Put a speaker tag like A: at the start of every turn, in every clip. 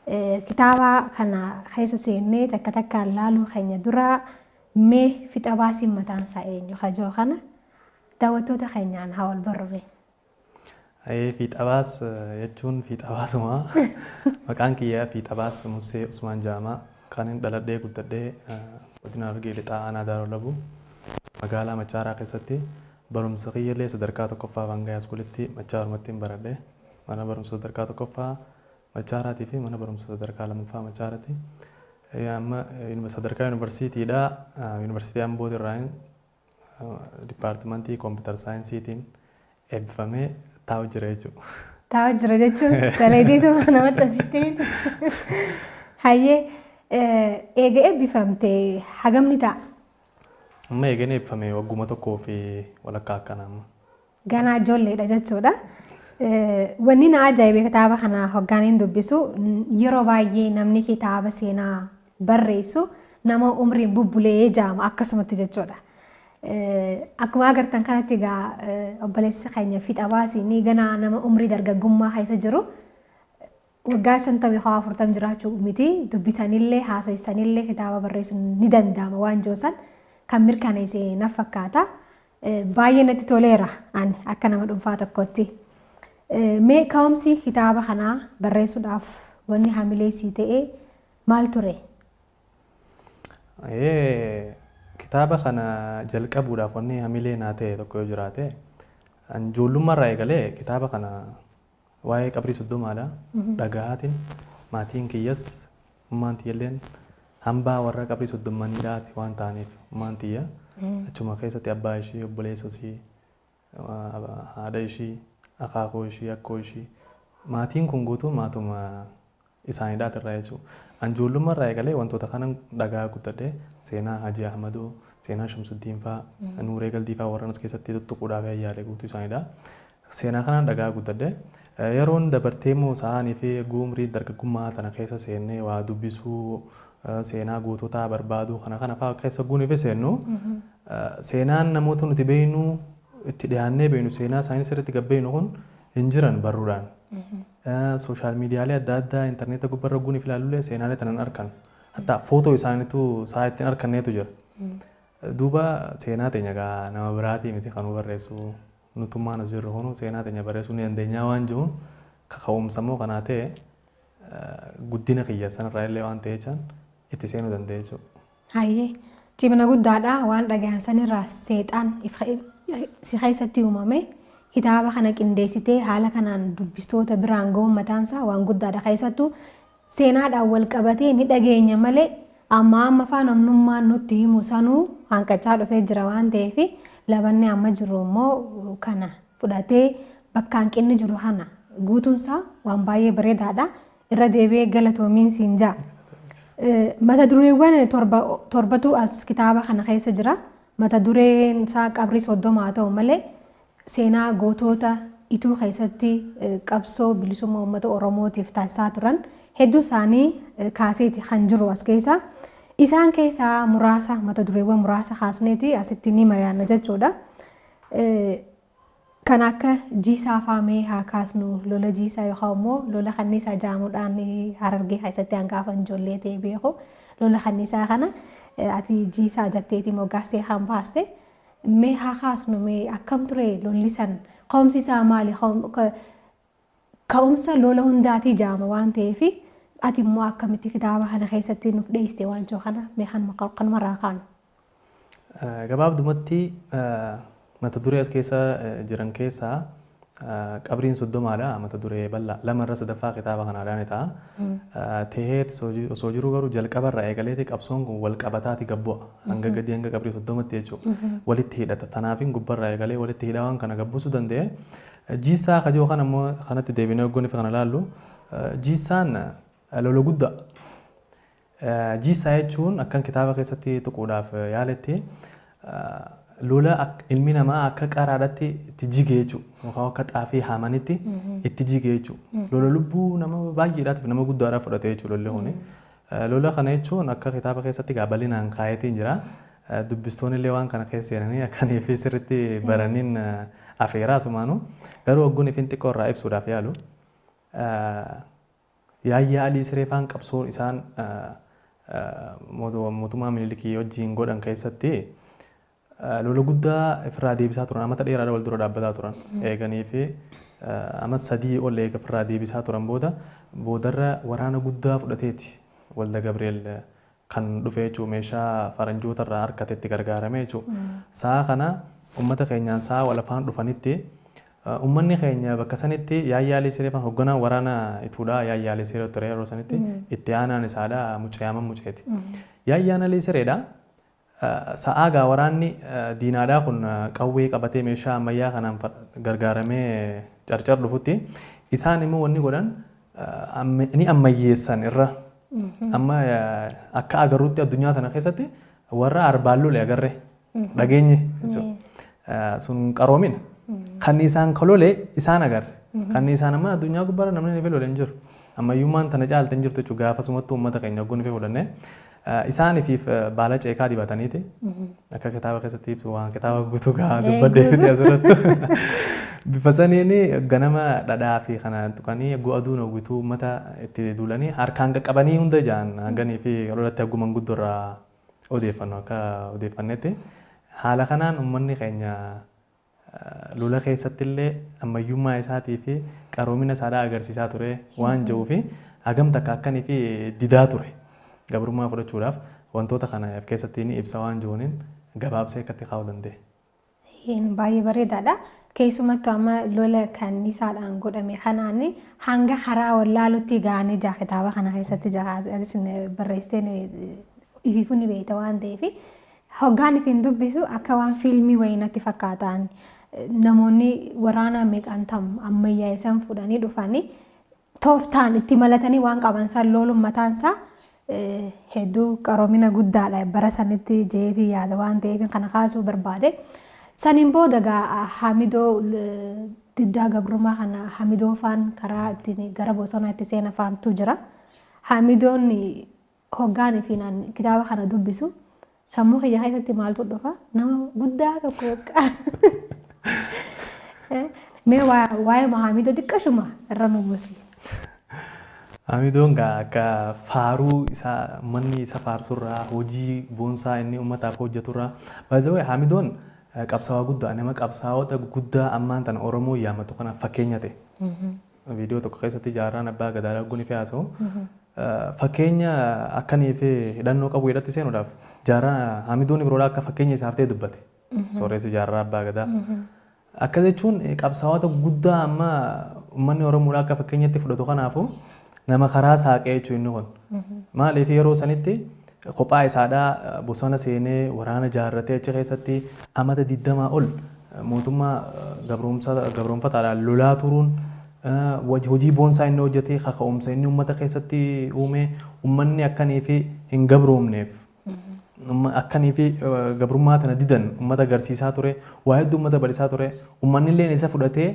A: Kitaaba kana keessa seennee takka takkaan laaluu keenya dura mee Fiixa Baasiin mataan isaa eenyu kajoo kana daawwattoota keenyaan haa wal barrume.
B: Fiixa Baas jechuun Fiixa Baasuma. Maqaan kiyyaa Fiixa Baas Musee Usmaan Jaamaa. Kan hin dhaladhee guddadhee godina Harargee Lixaa Aanaa Daaroo Labuu magaalaa Machaaraa keessatti barumsa kiyyallee sadarkaa tokkoffaa hanga iskuulitti Machaarumatti hin baradhe. Mana barumsa sadarkaa tokkoffaa Machaaraatii fi mana barumsa sadarkaa lammaffaa Machaaraati. Amma sadarkaa yuunivarsiitiidha. Yuunivarsiitii Amboo irraa dipaartimentii computer scienceiitiin eebbifamee taa'u jira jechuudha.
A: Taa'u jira jechuun dalagiitu namatti asiistee. Hayyee, eega eebbifamtee hagamni ta'a?
B: Amma eegeen eebbifame wagguma tokkoo fi walakkaa akkana amma.
A: Ganaa ijoolleedha jechuudha. Wanni na ajaa'ibe kitaaba kana hoggaaniin dubbisu, yeroo baay'ee namni kitaaba seenaa barreessu nama umriin bubbulee jaama akkasumatti jechuudha. Akkuma agartan kanatti egaa obboleessi keenya Fiixa Baasiin ganaa nama umrii dargaggummaa keessa jiru, waggaa 50 haa 40 jiraachuu miti, dubbisanillee haasofsanillee kitaaba barreessuun ni danda'ama waan jirusan kan mirkaneesse na fakkaata. Baay'ee natti toleera ani akka nama dhuunfaa tokkotti. Mee ka'umsi kitaaba kanaa barreessuudhaaf wanni hamilee sii ta'e maal ture?
B: Kitaaba kana jalqabuudhaaf wanni hamilee naa ta'e tokko yoo jiraate, ijoollummaarraa eegalee kitaaba kana waa'ee qabrii soddomaadha. Dhagahaatiin maatiin kiyyas ummaan tiyyalleen hambaa warra qabrii soddommaniidhaati waan ta'aniif, ummaan tiyya achuma keessatti abbaa ishii, obboleessa ishii, haadha ishii, akaakuu ishii, akkoo ishii, maatiin kun guutuu maatuma isaaniidhaati irraa jechuudha. An ijoollummaarraa eegalee wantoota kana dhagaa guddadhee, seenaa Hajii Ahmaduu, seenaa Shamsuddiin fa'aa, Nuuree Galdii fa'aa warra as keessatti tuttuquudhaaf yaale guutuu isaaniidha. Seenaa kanaan dhagaa guddadhee yeroon dabartee immoo sa'aanii fi umrii dargaggummaa tana keessa seennee waa dubbisuu, seenaa goototaa barbaaduu kana kana fa'aa keessa guunii fi seennu, seenaan namoota nuti beeknu, itti dhiyaannee beeknu, seenaa isaanii sirriitti gabbeenu kun hin jiran barruudhaan. Social mediaalee adda addaa intarneeta gubbarra guunii fi ilaalullee seenaalee tanan arkan. Hatta footoo isaaniitu sa'a ittiin arkanneetu jira. Duuba seenaa teenya gaa nama biraatii miti kan nu barreessu, nutummaan as jirru kunu seenaa teenya barreessuu ni dandeenya waan jiruun, kaka'umsa immoo kanaa ta'e guddina kiyya sanarraa illee waan ta'e jechaan itti seenuu danda'e jechuudha.
A: Hayyee, cimina guddaadha. Waan dhagahan sanirraa seexaan si keessatti uumame kitaaba kana qindeessitee haala kanaan dubbistoota biraan ga'uun mataansaa waan guddaadha. Keessattuu seenaadhaan wal qabatee ni dhageenya malee amma amma afaan onnummaan nutti himu sanuu hanqachaa dhufee jira waan ta'eef, labanni amma jiru immoo kana fudhatee bakka hanqinni jiru kana guutuunsaa waan baay'ee bareedaadha. Irra deebi'ee galatoomiin siin jaa. Mata dureewwan torbatu as kitaaba kana keessa jira. Mata dureen isaa qabrii 30 haa ta'u malee seenaa gootota Ituu keessatti qabsoo bilisummaa uummata Oromootiif taasisaa turan hedduu isaanii kaaseeti kan jiru as keessa. Isaan keessaa muraasa, mata dureewwan muraasa kaasneeti asitti ni mari'anna jechuudha. Kan akka Jiisaa faamee haa kaasnu, lola Jiisaa yookaan immoo lola kanniisaa jaamuudhaan Harargee keessatti hangaafan ijoollee ta'e beeku. Lola kanniisaa kana ati Jiisaa jetteetii moggaastee kan baaste. Mee haa kaasnu, mee akkam ture lolli san? Ka'umsi isaa maali? Ka'umsa lola hundaatii jaama waan ta'eef, ati immoo akkamitti kitaaba kana keessatti nuuf dhiyeessite waan jiru kana mee kanumarraa kaanu.
B: Gabaabdumatti mata duree as keessa jiran keessaa qabriin soddomaadha. Mata duree bal'aa lama irra sadaffaa kitaaba kanaadhaan ta'a. Tahee osoo jiru garuu jalqabarraa eegaleeti qabsoon kun wal qabataati gabbu'a. Hanga gadii hanga qabrii 30tti jechuudha. Walitti hidhata. Tanaafin gubbarraa eegalee walitti hidha waan kana gabbisuu danda'e. Jiisaa kajoo kana immoo kanatti deebinee hoggoon kana laallu, Jiisaan lola guddaa. Jiisaa jechuun akkan kitaaba keessatti tuquudhaaf yaaletti lola ilmi namaa akka qaraadhaatti itti jige jechuudha. Yookaan akka xaafii haamanitti itti jige jechuudha. Lola lubbuu nama baay'eedhaatiif nama guddaadhaaf fudhate jechuudha lolli kuni. Lola kana jechuun akka kitaaba keessatti gaa bal'inaan kaayetiin jira. Dubbistoonni illee waan kana keessa seenanii akkanii fi sirriitti baraniin afeeraa asumaanu. Garuu hogguun ifin xiqqoo irraa ibsuudhaaf yaalu. Yaayyaa Alii Sireefaan qabsoon isaan mootummaa Minilikii wajjin godhan keessatti lola guddaa ofirraa deebisaa turan, amata dheeraadha wal dura dhaabbataa turan eeganii fi ama 3 ol eega ofirraa deebisaa turan booda boodarra waraana guddaa fudhateeti Walda Gabriel kan dhufe jechuudha, meeshaa faranjoota irraa harkatetti gargaarame jechuudha. Sa'a kana uummata keenyaan sa'a wal afaan dhufanitti uummanni keenya bakka sanitti Yaayyaa Alii Sireefaan hoogganaan waraana Ituudhaa Yaayyaa Alii Siree ture yeroo sanitti, itti aanaan isaadha Muceeyaman Muceeti. Yaayyaan Alii Sireedha. Sa'aa gaa waraanni diinaadhaa kun qawwee qabatee meeshaa ammayyaa kanaan gargaaramee Carcar dhufutti isaan immoo wanni godhan ni ammayyeessan irra. Amma akka agarrutti addunyaa tana keessatti warra arbaan lole agarre dhageenye jechuudha. Sun qaroomina. Kan isaan lole isaan agarre. Kan isaan amma addunyaa gubbaarra namni ni lole hin jiru. Ammayyummaan tana caalte hin jirtu jechuudha gaafasumatti uummata keenya ogguun fi fudhannee. Isaaniif baala ceekaa dibataniiti. Akka kitaaba keessatti ibsu waan kitaaba guutuu gaa dubbadhee fite asirratti. Bifa saniin ganama dhadhaa fi kana tuqanii eeguu aduun hawwituu uummata itti duulanii harkaan qaqqabanii hunda ja'an hanganii fi lolatti haguman guddoorraa odeeffannu akka odeeffannetti. Haala kanaan uummanni keenya lola keessatti illee ammayyummaa isaatii fi qaroomina isaadhaa agarsiisaa ture waan jiruuf hagam takka akkanii fi didaa ture. Gabrummaa fudhachuudhaaf wantoota kana of keessatti ni ibsa waan jiruun gabaabsee akkatti kaa'uu danda'e.
A: Baay'ee bareedaadha. Keessumattuu amma lola kanniisaadhaan godhame kanaan hanga karaa wallaalutti ga'anii jira kitaaba kana keessatti jira barreessiteen ifiifuu ni beekta waan ta'eef hoggaan ifiin dubbisu akka waan fiilmii wayii natti fakkaatan namoonni waraana meeqaan ta'u ammayyaa isaan fudhanii dhufanii tooftaan itti malatanii waan qaban san loluun mataan isaa hedduu qaroomina guddaadha bara sanitti jeetii yaada waan ta'eef kana kaasuu barbaade. Saniin booda gaa Hamidoo diddaa gabrummaa kana Hamidoo faan karaa ittiin gara bosonaa itti seena faantu jira. Hamidoon hoggaan fi kitaaba kana dubbisu sammuu kiyya keessatti maaltu dhufa nama guddaa tokko. Mee waa'ee Hamidoo xiqqashuma irra nu buusi.
B: Hamidoon gaa akka faaruu isaa manni isa faarsurraa hojii boonsaa inni uummataaf hojjeturraa baay'ee Hamidoon qabsaa'aa guddaa nama qabsaa'ota guddaa ammaan tana Oromoo yaamatu kanaaf fakkeenya ta'e. Viidiyoo tokko keessatti jaarraan abbaa gadaa dhagguun fi haasa'u fakkeenya akkanii fi hidhannoo qabu hidhatti seenuudhaaf jaarraa Hamidoon biroodhaa akka fakkeenya isaaf ta'e dubbate. Sooressi jaarraa abbaa gadaa. Akka jechuun qabsaa'ota guddaa amma uummanni Oromoodhaa akka fakkeenyatti fudhatu kanaafu nama karaa saaqee jechuun inni kun. Maaliif yeroo sanitti kophaa isaadhaa bosona seenee waraana jaarratee achi keessatti amata 20 ol mootummaa gabroonfataadhaan lolaa turuun hojii boonsaa inni hojjetee kaka'umsa inni uummata keessatti uume uummanni akkanii fi hin gabroomneef akkanii fi gabrummaa tana didan uummata agarsiisaa ture waa hedduu uummata barisaa ture uummanni illee isa fudhatee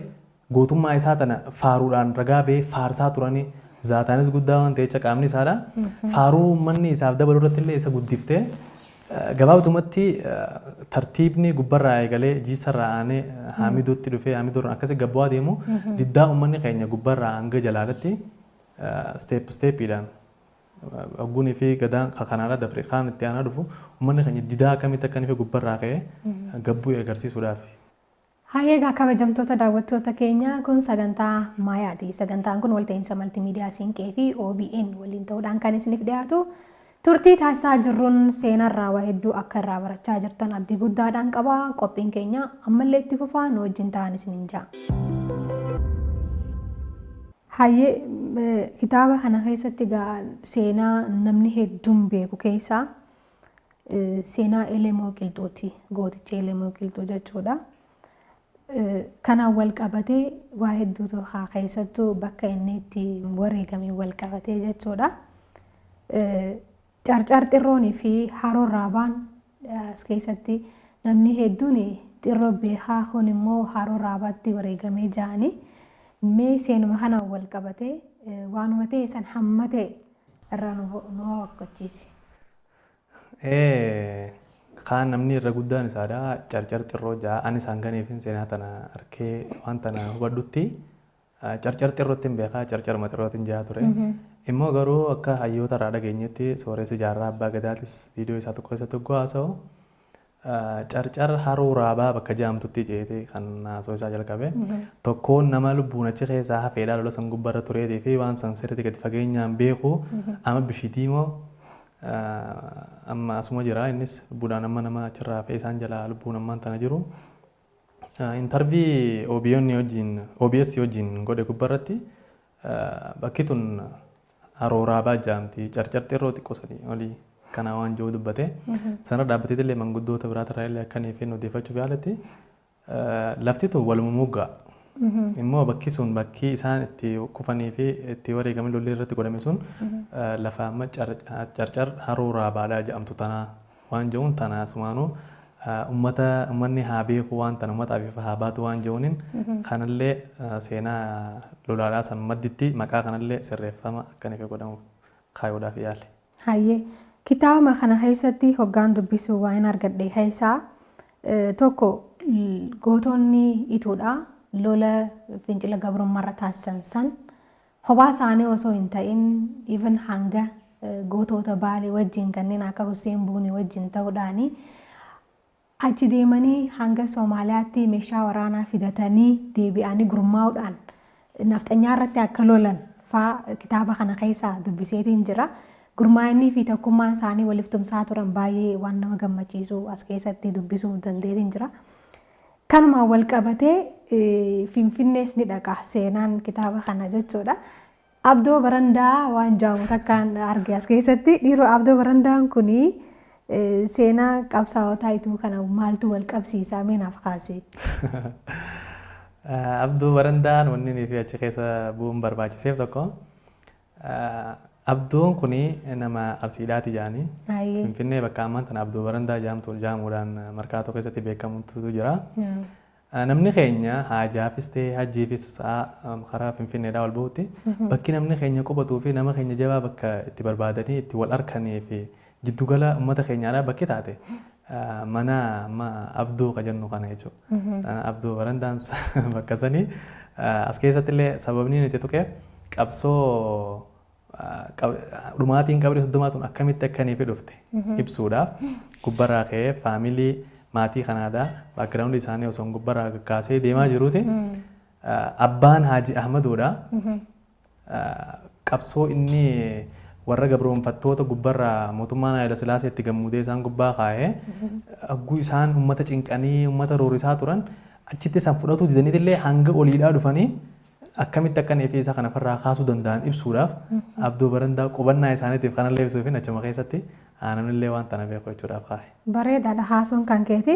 B: gootummaa isaa tana faaruudhaan ragaa ba'ee faarsaa turanii zaataanis guddaa waan ta'echa qaamni isaadha. Faaruu uummanni isaaf dabaluu irratti illee isa guddiftee gabaabumatti tartiibni gubbarraa eegalee jiisarraa aanee Hamidootti dhufee Hamidoon akkasii gabbu'aa deemu diddaa uummanni keenya gubbarraa hanga jalaatti steep steepiidhaan hogguunii fi gadaan kanaadha dabre kaan itti aanaa dhufu uummanni keenya didaa akkamitti akka inni gubbarraa ka'ee gabbuu agarsiisuudhaaf.
A: Hayyee egaa kabajamtoota daawwattoota keenya kun sagantaa Maayaati. Sagantaan kun walta'iinsa maltiimiidiyaa Siinqee fi OBN waliin ta'uudhaan kan isiniif dhiyaatu. Turtii taasisaa jirruun seenarraa waa hedduu akka irraa barachaa jirtan abdii guddaadhaan qaba. Qophiin keenya ammallee itti fufaa nu wajjin ta'an isiniin ja'a. Hayyee kitaaba kana keessatti egaa seenaa namni hedduun beeku keessaa seenaa Elemoo Qilxuuti. Gooticha Elemoo Qilxuu jechuudha. Kanaan wal qabatee waa hedduutu haa keessattuu bakka inni itti wareegame wal qabatee jechuudha. Carcar xirroonii fi haroo raabaan as keessatti namni hedduun xirroo beekaa kun immoo haroo raabaatti wareegamee ja'anii mee seenuma kanaan wal qabatee waanuma ta'e san hamma ta'e irraa nu hawwachiisi.
B: Kaan namni irra guddaan isaadha carcar xirroo ja'a ani isaan ganeefin seenaa tana arkee waan tana hubadhutti carcar xirrootti hin beekaa carcar maxirrootti hin ja'a ture. Immoo garuu akka hayyoota irraa dhageenyetti sooressi jaarraa abbaa gadaatis viidiyoo isaa tokko keessatti hogguu haasa'u carcar haroo raabaa bakka jaamtutti jeetee kan haasoo isaa jalqabe. Tokkoon nama lubbuun achi keessaa hafeedhaa lola san gubbaarra tureetii fi waan san sirriitti gadi fageenyaan beeku amma bishiitiimoo amma asuma jira innis lubbuudhaan amma nama achirraa hafee isaan jalaa lubbuun ammaan tana jiru. Intarvii OBN wajjin OBS wajjin godhe gubbaarratti bakki tun haroo raabaa jaamti carcar xirroo xiqqoo sadii olii kana waan jiru dubbate. Sanarra dhaabbatee illee manguddoota biraatirraa illee akka inni odeeffachuuf yaaletti lafti tun waluma muggaa. Immoo bakki sun bakki isaan itti kufanii fi itti wareegamanii lolli irratti godhame sun lafa amma carcar haroo raabaadhaa jedhamtu tanaa waan jiruun tanaa sumaanuu ummata ummanni haa beeku waan tana ummataaf ifa haa baatu waan jiruuniin kanallee seenaa lolaadhaa san madditti maqaa kanallee sirreeffama akka inni godhamu kaayuudhaaf yaale.
A: Hayyee kitaaba kana keessatti hoggaan dubbisuu waan argadhe keessaa tokko gootonni ituudha lola fincila gabrummaarra taasisan san kophaa isaanii osoo hin ta'in even hanga gootota baalee wajjin kanneen akka Hussein Buunee wajjin ta'uudhaani achi deemanii hanga Soomaaliyaatti meeshaa waraanaa fidatanii deebi'anii gurmaa'uudhaan nafxanyaa irratti akka lolan faa kitaaba kana keessaa dubbiseetiin jira. Gurmaa'inii fi tokkummaan isaanii waliif tumsaa turan baay'ee waan nama gammachiisu as keessatti dubbisuu dandeetiin jira. Kanumaan wal qabatee Finfinnees ni dhaqa seenaan kitaaba kana jechuudha. Abdoo Barandaa waan jaamu takkaan arge as keessatti dhiiroo Abdoo Barandaan kuni seenaa qabsaa'otaa ituu kana maaltu wal qabsiisaa mee naaf kaasee?
B: Abdoo Barandaan wanni inni fi achi keessa bu'uun barbaachiseef tokko Abdoon kuni nama Arsiidhaati jedhanii Finfinnee bakka ammaan tana Abdoo Barandaa jedhamtu jedhamuudhaan Markaatoo keessatti beekamutu jira. Namni keenya haajaafis ta'e hajjiifis karaa Finfinneedhaa ol bahutti bakki namni keenya qubatuu fi nama keenya jabaa bakka itti barbaadanii itti wal arkanii fi jiddugala uummata keenyaadhaa bakki taate mana amma Abdoo ka jennu kana jechuudha. Abdoo Barandaan bakka sanii as keessatti illee sababni inni itti tuqe qabsoo dhumaatiin qabrii soddomaa tun akkamitti akka inni dhufte ibsuudhaaf gubbarraa ka'ee faamilii maatii kanaadhaa baakgiraawundi isaanii osoo gubbarraa kaasee deemaa jiruuti. Abbaan Haaji Ahmaduudha. Qabsoo inni warra gabroonfattoota gubbarraa mootummaan Haayila Sillaasee itti gammudee isaan gubbaa kaa'ee hagguu isaan uummata cinqanii uummata roorisaa turan achitti isaan fudhatuu didaniitillee hanga oliidhaa dhufanii akkamitti akka inni isaa kana ofirraa kaasuu danda'an ibsuudhaaf Abdoo Barandaa qubannaa isaaniitiif kanallee ibsuuf achuma keessatti namnillee waan tana beeku jechuudhaaf kaa'e.
A: Bareedaadha haasuun kan keeti.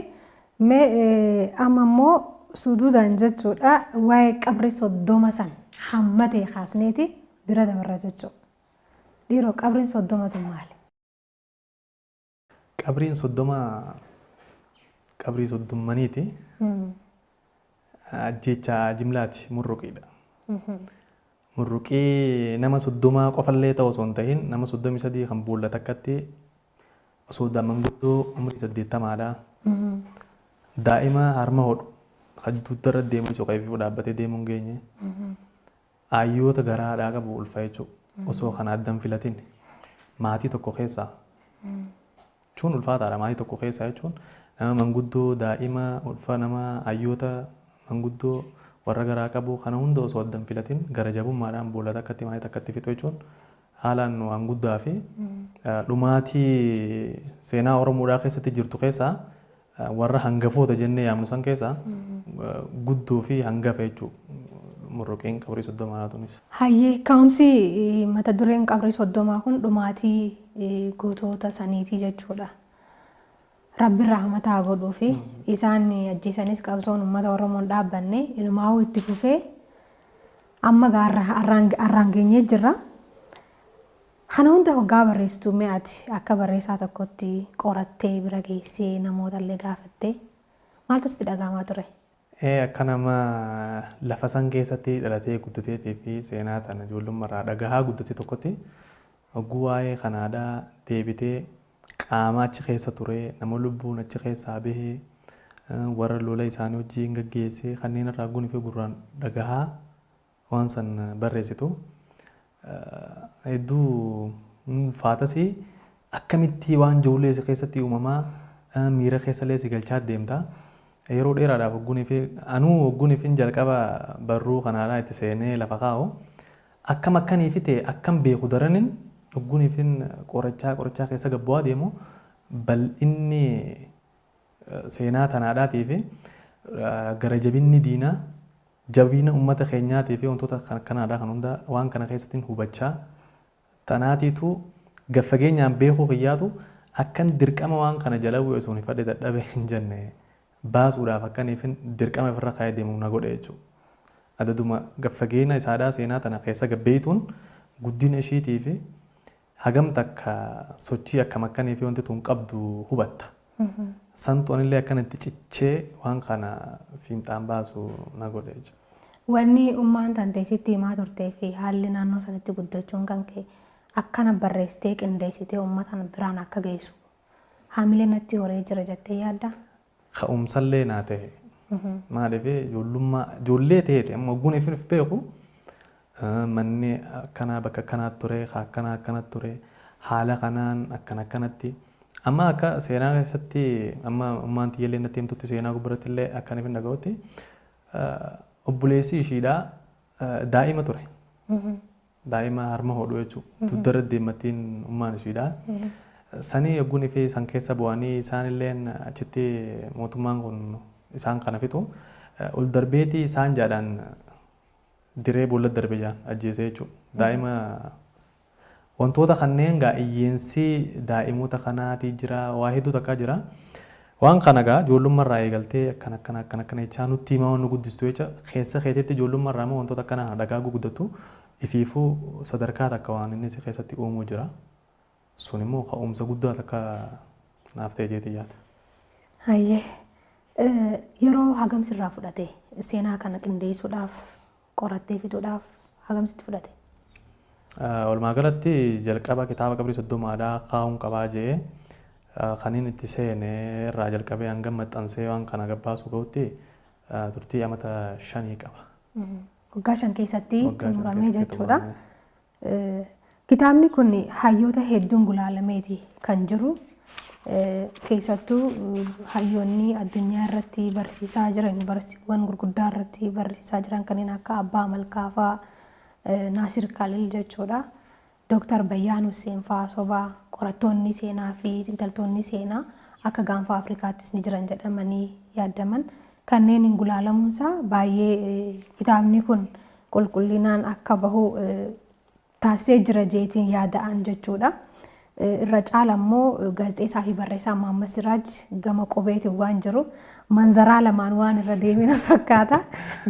A: Mee amma immoo suduudhaan jechuudha waa'ee qabrii 30 san hamma ta'e kaasneeti bira dabarra jechuudha. Dhiiroo qabriin 30 maali?
B: Qabriin 30 qabrii soddommaniiti. Ajjeechaa jimlaati murruqiidha. Murruqii nama 30 qofallee ta'u osoo hin ta'in nama 33 kan boolla takkatti osoo manguddoo umurii 80dha. Daa'ima harma hodhu kan dugdarra deemu jechuudha qayyifuu dhaabbatee deemuu hin geenye. Ayyoota garaadhaa qabu ulfa jechuudha. Osoo kana addan filatin maatii tokko keessaa jechuun ulfaataadha maatii tokko keessaa jechuun nama manguddoo daa'ima ulfa nama ayyoota manguddoo warra garaa qabu kana hunda osoo addan filatin gara jabummaadhaan boolla takkatti maatii takkatti fixu jechuun haalaan waan guddaa fi dhumaatii seenaa Oromoodhaa keessatti jirtu keessaa warra hangafoota jennee yaamnu san keessaa guddoo fi hangafa jechuudha. Murruqiin qabrii 30 tunis.
A: Hayyee ka'umsi mata dureen qabrii 30 kun dhumaatii gootota saniitii jechuudha. Rabbi rahmata haa godhuu fi isaan ajjeesanis qabsoon uummata Oromoon dhaabbanne inumaa'uu itti fufee amma arraan geenyee jirra. Kana hunda hoggaa barreessitu mee ati akka barreessaa tokkotti qorattee bira geessee namoota illee gaafattee maaltu sitti dhaga'amaa ture?
B: Akka nama lafa san keessatti dhalatee guddateetii fi seenaa tana ijoollummaarraa dhagahaa guddate tokkotti hogguu waa'ee kanaadhaa deebitee qaama achi keessa ture nama lubbuun achi keessaa bahee warra lola isaanii wajjin gaggeessee kanneen irraa gunii fi gurraan dhagahaa waan san barreessitu. Hedduu ulfaatasii akkamitti waan ijoollee si keessatti uumamaa miira keessallee si galchaa deemta. Yeroo dheeraadhaaf hogguunii fi anuu hogguunii fi jalqaba barruu kanaadhaa itti seenee lafa kaa'u akkam akkanii fi ta'e akkam beeku daranin hogguunii fi qorachaa qorachaa keessa gabbu'aa deemu bal'inni seenaa tanaadhaatii fi gara jabinni diinaa jabina uummata keenyaatii fi wantoota kanaadhaa kan hunda waan kana keessatti hubachaa tanaatiitu gaffageenyaan beekuu kiyyaatu akkan dirqama waan kana jala bu'e sun ifadhe dadhabe hin jenne baasuudhaaf akkaniif dirqama ofirra kaa'ee deemu na godhe jechuudha. Adaduma gaffageenya isaadhaa seenaa tana keessa gabbeeytuun guddina ishiitii fi hagam takka sochii akkam akkanii fi wanti tun qabdu hubatta. Santu anillee akkanatti cichee waan kana fiinxaan baasu na godhe jechuudha.
A: Wanni ummaan tantee sitti himaa turtee fi haalli naannoo sanatti guddachuun kan ka'e akkana barreessitee qindeessitee uummata biraan akka geessu haamilee natti horee jira jettee yaaddaa?
B: Ka'umsallee naa ta'e. Maaliif ijoollummaa ijoollee ta'eeti amma ogguun ifin beeku manni akkanaa bakka akkanaatti ture akkanaa akkanatti ture haala kanaan akkana akkanatti amma akka seenaa keessatti amma ummaan tiyyallee natti himtutti seenaa gubbaratti illee akkan ifin dhaga'utti obboleessi ishiidhaa daa'ima ture. Daa'ima harma hodhu jechuudha. Dugdarra deemmattiin ummaan ishiidhaa. Sanii ogguun ifee san keessa bu'anii isaan illeen achitti mootummaan kun isaan kana fixu ol darbeetii isaan jaadhaan diree boolla darbe jaan ajjeesee jechuudha. Daa'ima wantoota kanneen gaa iyyeensi daa'imoota kanaatii jira waa hedduu takkaa jira. Waan kana gaa ijoollummaarraa eegaltee akkana akkana akkana akkana jechaa nutti himaa waan nu guddistu jecha keessa keetitti ijoollummaarraa immoo wantoota akkana dhagaa guguddatu ifiifuu sadarkaa takka waan inni si keessatti uumuu jira. Sun immoo ka'umsa guddaa takka naaf ta'e jeetii yaada.
A: Hayyee yeroo hagam sirraa fudhate seenaa kana qindeessuudhaaf qorattee fixuudhaaf hagam sitti fudhate?
B: Walumaa galatti jalqaba kitaaba qabrii soddomaadhaa kaa'uun qabaa jee kan inni itti seene irraa jalqabee hanga maxxansee waan kana gabbaasuu gahutti turtii amata 5 qaba.
A: Waggaa 5 keessatti xumuramee jechuudha. Kitaabni kun hayyoota hedduun gulaalameeti kan jiru. Keessattuu hayyoonni addunyaa irratti barsiisaa jiran yuunivarsiitiiwwan gurguddaa irratti barsiisaa jiran kanneen akka Abbaa Malkaa fa'aa Naasir Khalil jechuudha. Dooktar Bayyaan Hussein fa'aa sobaa qorattoonni seenaa fi xiinxaltoonni seenaa akka gaanfa Afrikaattis ni jiran jedhamanii yaadaman kanneen hin gulaalamuunsaa baay'ee kitaabni kun qulqullinaan akka bahu taasisee jira jeetiin yaada'an jechuudha. Irra caala immoo gaazexeessaa fi barreessaa Mahammad Siraaj gama qubeetiin waan jiru manzaraa lamaan waan irra deemina fakkaata.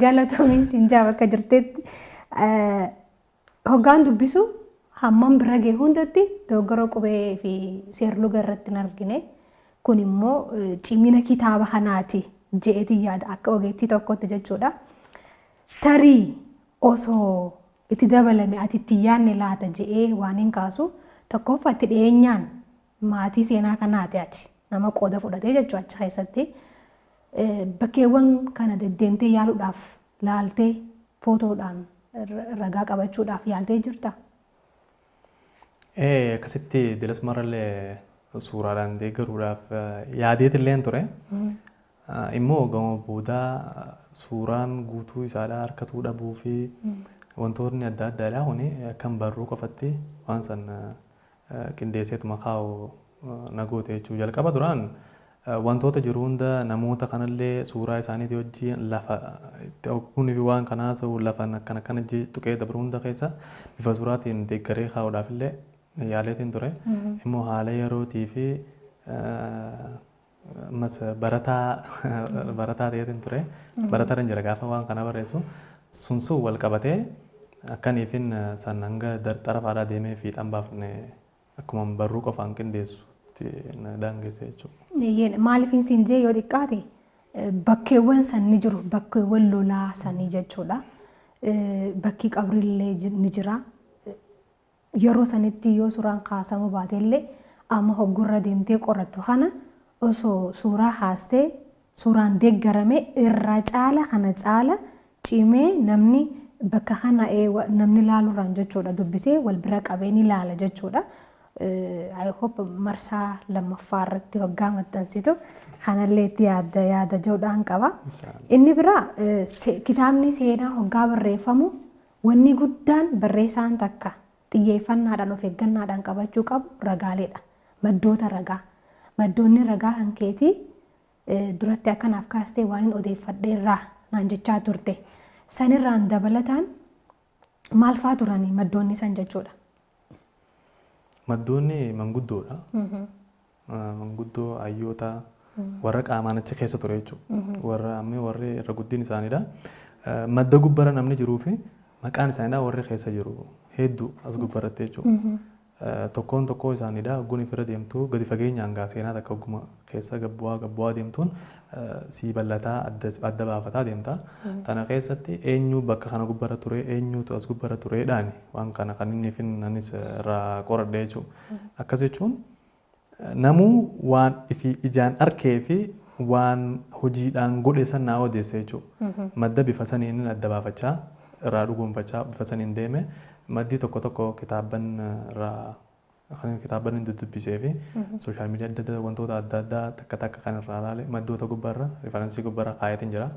A: Galatoomiin siinjaa bakka jirtetti hoggaan dubbisu hammam bira ga'e hundatti dogoggora qubee fi seerluga irratti hin argine. Kun immoo cimina kitaaba kanaati je'eetiin yaada akka ogeettii tokkotti jechuudha. Tarii osoo itti dabalame ati itti yaadne laata je'ee waan hin kaasu tokkoffaa itti dhiyeenyaan maatii seenaa kanaati ati nama qooda fudhatee jechuudha achi keessatti. Bakkeewwan kana deddeemtee yaaluudhaaf laaltee footoodhaan ragaa qabachuudhaaf yaaltee jirta?
B: Akkasitti dilas marallee suuraadhaan deeggaruudhaaf yaadeetillee ture. Immoo gama boodaa suuraan guutuu isaadhaa harkatuu dhabuu fi wantoonni adda addaadhaa kuni akkan barruu qofatti waan san qindeesseetuma kaa'u na goote jechuudha. Jalqaba duraan wantoota jiru hunda namoota kanallee suuraa isaaniitii wajjin lafa itti ogguunii fi waan kanaa haasa'u lafan akkana akkana tuqee dabru hunda keessa bifa suuraatiin deeggaree kaa'uudhaaf illee yaaleetiin ture. Immoo haala yerootii fi ammas barataa barataa ta'eetiin ture. Barataa jira gaafa waan kana barreessu sun sun wal qabatee akkaniifin san hanga xarafaadhaa deemee fiixan baafne akkuma barruu qofaan qindeessutti na daangesse jechuudha.
A: Maaliifin siin jee yoo xiqqaate bakkeewwan san ni jiru bakkeewwan lolaa sanii jechuudha. Bakki qabrillee ni jira. Yeroo sanitti yoo suuraan kaasamuu baatellee amma hoggurra deemtee qorattu kana osoo suuraa kaastee suuraan deeggarame irra caala kana caala cimee namni Bakka kana namni ilaaluurraan jechuudha dubbisee wal bira qabee ni ilaala jechuudha. I hope marsaa lammaffaa irratti hoggaa maxxansitu kanallee itti yaada yaada jedhuudhaan qaba. Inni biraa kitaabni seenaa hoggaa barreeffamu wanni guddaan barreessaan takka xiyyeeffannaadhaan of eeggannaadhaan qabachuu qabu ragaaleedha. Maddoota ragaa. Maddoonni ragaa kan keetii duratti akkanaaf kaastee waan hin odeeffadheerraa naan jechaa turte. Sanirraan dabalataan maal fa'aa turanii maddoonni san jechuudha?
B: Maddoonni manguddoodha. Manguddoo hayyoota warra qaamaan achi keessa ture jechuudha. Warra amma warri irra guddin isaaniidha. Madda gubbara namni jiruu fi maqaan isaaniidha warri keessa jiru hedduu as gubbaratti jechuudha. Tokkoon tokkoo isaaniidha hogguun ifirra deemtu gadi fageenyaan gaa seenaa takka hogguma keessa gabbu'aa gabbu'aa deemtuun sii bal'ataa adda baafataa deemta. Tana keessatti eenyu bakka kana gubbarra ture eenyutu as gubbarra tureedhaani waan kana kan inni finnanis irraa qoradhe jechuudha. Akkas jechuun namuu waan ifi ijaan arkee fi waan hojiidhaan godhe san naa odeesse jechuudha. Madda bifa saniin adda baafachaa irraa dhugoonfachaa bifa saniin deeme maddi tokko tokko kitaabban irraa kan kitaabban hin dubbisee fi social media adda addaa wantoota adda addaa takka takka kan irraa ilaale maddoota gubbaarra reference gubbaarra kaayatiin jira.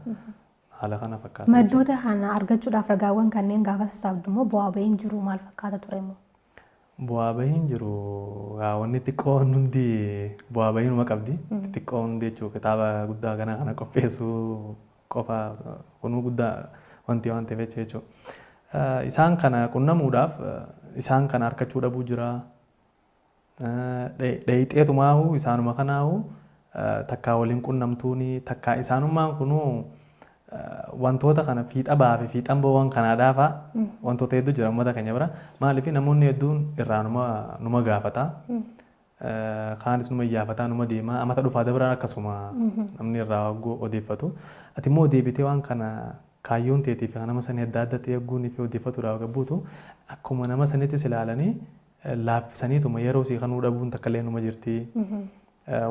B: Haala kana fakkaata.
A: Maddoota kana argachuudhaaf ragaawwan kanneen gaafa sassaabdu immoo bu'aa bahiin jiru maal fakkaata ture immoo?
B: Bu'aa bahiin jiru wanni xiqqoon hundi bu'aa bahiinuma qabdi. Xixiqqoon hundi jechuudha kitaaba guddaa kana kana qopheessuu qofa kunuu guddaa wanti waan ta'eef jechuudha. Isaan kana qunnamuudhaaf isaan kana harkachuu dhabuu jira. Dheeyxeetumaahu isaanuma kanaahu takkaa waliin qunnamtuuni takkaa isaanummaan kunuu wantoota kana fiixa baafe fiixan bo'oon kanaadhaa fa'a wantoota hedduu jira uummata keenya bira. Maaliif namoonni hedduun irraa numa gaafata. Kaanis numa iyyaafataa numa deema amata dhufaa dabran akkasuma namni irraa odeeffatu. Ati immoo deebitee waan kana kaayyoon teetii fi nama sanii adda adda ta'e eegguun fi odeeffatuudhaaf gabbuutu akkuma nama sanittis ilaalanii laaffisaniituma yeroo sii kanuu dhabuun takka illee numa jirti.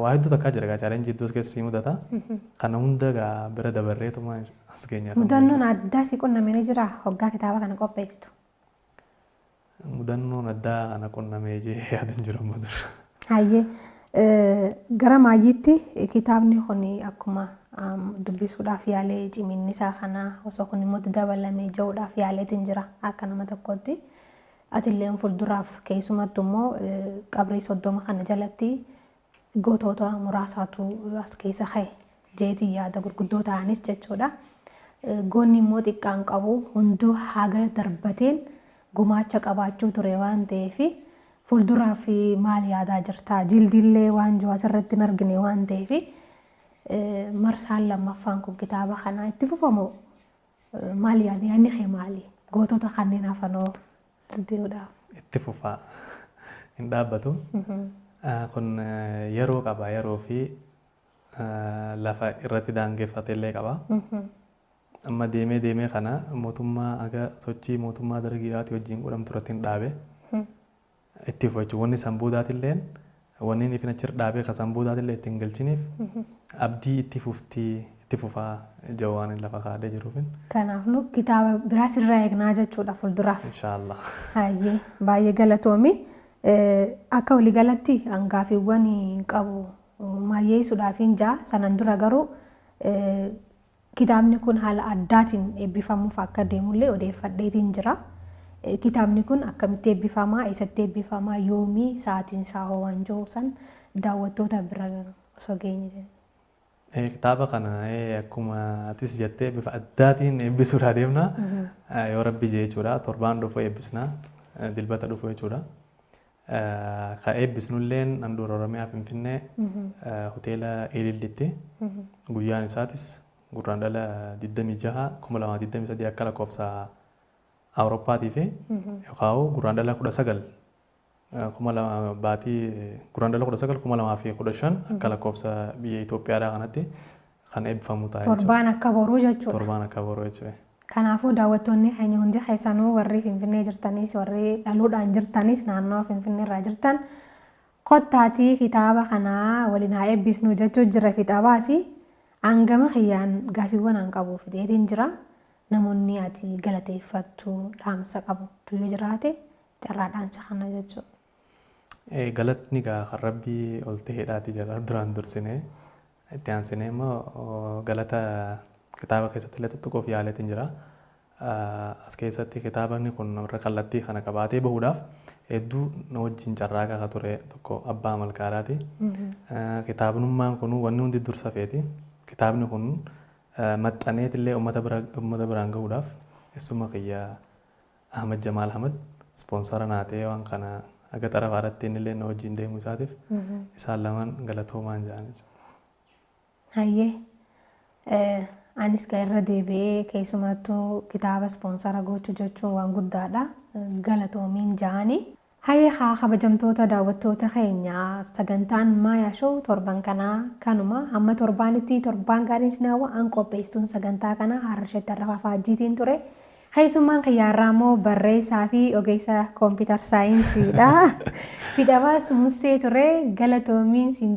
B: Waa hedduu takkaa jira gaa challenge hedduu as keessa sii mudata. Kana hunda gaa bira dabarreetuma as keenya.
A: Mudannoon addaa si qunname ni jiraa hoggaa kitaaba kana qopheessitu?
B: Mudannoon addaa kana qunnamee jee yaadu hin jiru amma dura.
A: Hayyee gara maayyiitti kitaabni kun akkuma dubbisuudhaaf yaalee ciminni isaa kana osoo kun immoo dabalamee jiruudhaaf yaaleetiin jira akka nama tokkotti. Atilleen fuulduraaf keessumattu immoo qabrii 30 kana jalatti gootota muraasaatu as keessa ka'e jeetii yaada gurguddoo ta'anis jechuudha. Goonni immoo xiqqaan qabu hunduu haga darbateen gumaacha qabaachuu ture waan ta'eef fuulduraaf maal yaadaa jirta? Jildiillee waan jiru asirratti hin argine waan ta'eef marsaan lammaffaan kun kitaaba kanaa itti fufamu maal yaadni yaadni kee maali? Gootota kanneen hafanoo deemuudhaaf.
B: Itti fufaa hin dhaabbatu. Kun yeroo qaba yeroo fi lafa irratti daangeffate illee qaba. Amma deemee deemee kana mootummaa aga sochii mootummaa dargiidhaati wajjin godhamtu irratti hin dhaabe. Itti fufa jechuudha. Wanni san boodaatilleen wanni inni achirra dhaabee kan san boodaatillee ittiin galchiniif abdii itti fuftii itti fufaa jawaan lafa kaa'ee jiruufin.
A: Kanaaf nu kitaaba biraas irraa eegnaa jechuudha fuulduraaf.
B: Inshaallah.
A: Hayyee baay'ee galatoomi. Akka waliigalatti hangaafiiwwan qabu maayyeessuudhaaf hin jaa sanan dura garuu kitaabni kun haala addaatiin eebbifamuuf akka deemullee odeeffadheetiin jira. Kitaabni kun akkamitti eebbifamaa, eessatti eebbifamaa, yoomii, sa'aatiin isaa hoo waan jiru san daawwattoota bira osoo geenye jenna.
B: Kitaaba kana akkuma atis jettee bifa addaatiin eebbisuudhaa deemna. Yoo rabbi jee jechuudha. Torbaan dhufu eebbisna. Dilbata dhufu jechuudha. Ka eebbisnulleen handhuura Oromiyaa Finfinnee hoteela Ilillitti. Guyyaan isaatis gurraandhala 26 2023 akka lakkoofsa Awurooppaatii fi yookaan gurraandhala 19 2000 baatii gurraandhala 19 2015 akka lakkoofsa biyya Itoophiyaadhaa kanatti kan eebbifamu ta'a jechuudha.
A: Torbaan akka boruu jechuudha.
B: Torbaan akka boruu jechuudha.
A: Kanaafuu daawwattoonni keenya hundi keessanuu warri Finfinnee jirtanis warri dhaluudhaan jirtanis naannoo Finfinnee irraa jirtan kottaatii kitaaba kanaa waliin haa eebbisnu jechuu jira fixa baasi. Hangama kiyyaan gaafiiwwan an qabu fideetiin jira. Namoonni ati galateeffattu dhaamsa qabdu yoo jiraate carraa dhaamsa kana jechuudha.
B: Galatni gaa kan Rabbii ol ta'eedhaati jala duraan dursinee, itti aansinee immoo galata kitaaba keessatti illee tuttuquuf yaaleetiin jira. As keessatti kitaabni kun irra kallattii kana qabaatee bahuudhaaf hedduu na wajjin carraaqaa akka ture tokko abbaa malkaadhaati. Kitaabnummaan kun wanni hundi dursa feeti. Kitaabni kun maxxaneetillee uummata biraan gahuudhaaf eessuma kiyya Ahmad Jamaal Ahmad ispoonsara naa ta'ee waan kana aga xarafaadhaatti innillee na wajjin deemuu isaatiif isaan lamaan galatoomaan jedhan jechuudha.
A: Hayyee, anis gaa irra deebi'ee keessumattuu kitaaba ispoonsara gochuu jechuun waan guddaadha. Galatoomiin ja'anii. Hayyee, haa kabajamtoota daawwattoota keenya, sagantaan Maayaa Show torban kanaa kanuma. Hamma torbaanitti torbaan gaariin isin hawwa. An qopheessituun sagantaa kanaa Harrashetti Arrafaa Faajjiitiin ture. Keessummaan kiyyaarraa immoo barreessaa fi ogeessa kompiitar saayinsiidha. Fidhabaas Musee ture. Galatoomiin siin.